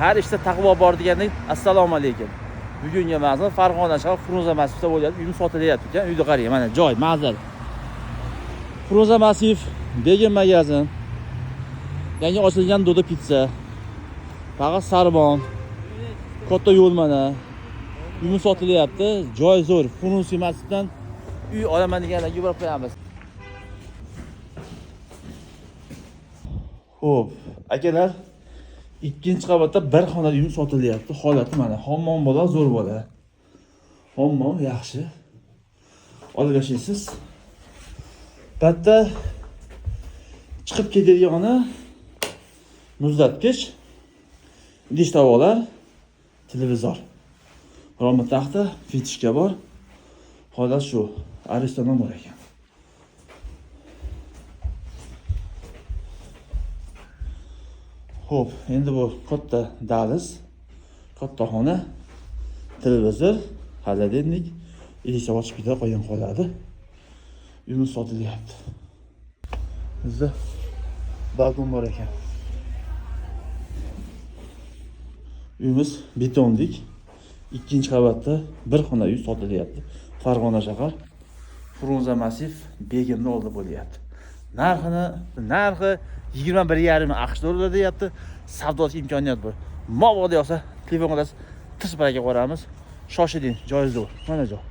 Har ishda taqvo bor degandek, assalomu alaykum. Bugungi manzil Farg'ona shahri Frunze massivida bo'lyapti. Uyim sotilyapti ekan. Uyni qarang, mana joy, manzil. Frunze massiv, Begim magazin. Yangi ochilgan Dodo Pizza. Faqat Sarbon. Katta yo'l mana. Uyim sotilyapti. Joy zo'r. Frunze massivdan uy olaman deganlarga yuborib qo'yamiz. Xo'p, akalar, ikkinchi qavatda bir xonali uyim sotilyapti. Holati mana, hammom bola, zo'r bola. Hammom yaxshi. Olib yashaysiz. Bitta chiqib ketadigani muzlatgich, idish tovoqlar, televizor. Roma taxta, fitishka bor. Holat shu. Ariston ham bor ekan. Xo'p, endi bu katta dahliz, katta xona, televizor, холодильник, idish tovoq chiqib ketadi, qolgan qoladi. Uyimiz sotilyapti. Bizda balkon bor ekan. Uyimiz betondik. Ikkinchi qavatda bir xona uy sotilyapti. Farg'ona shahar, Frunze massiv, Begimni oldi bo'lyapti. Narxi 21,5 AQSh dollarida deyapti. Savdosi imkoniyat bor. Mabodo yoqsa telefon qilasiz, tiz baraka qo'yamiz. Shoshiling, joyi zo'r. Mana joy.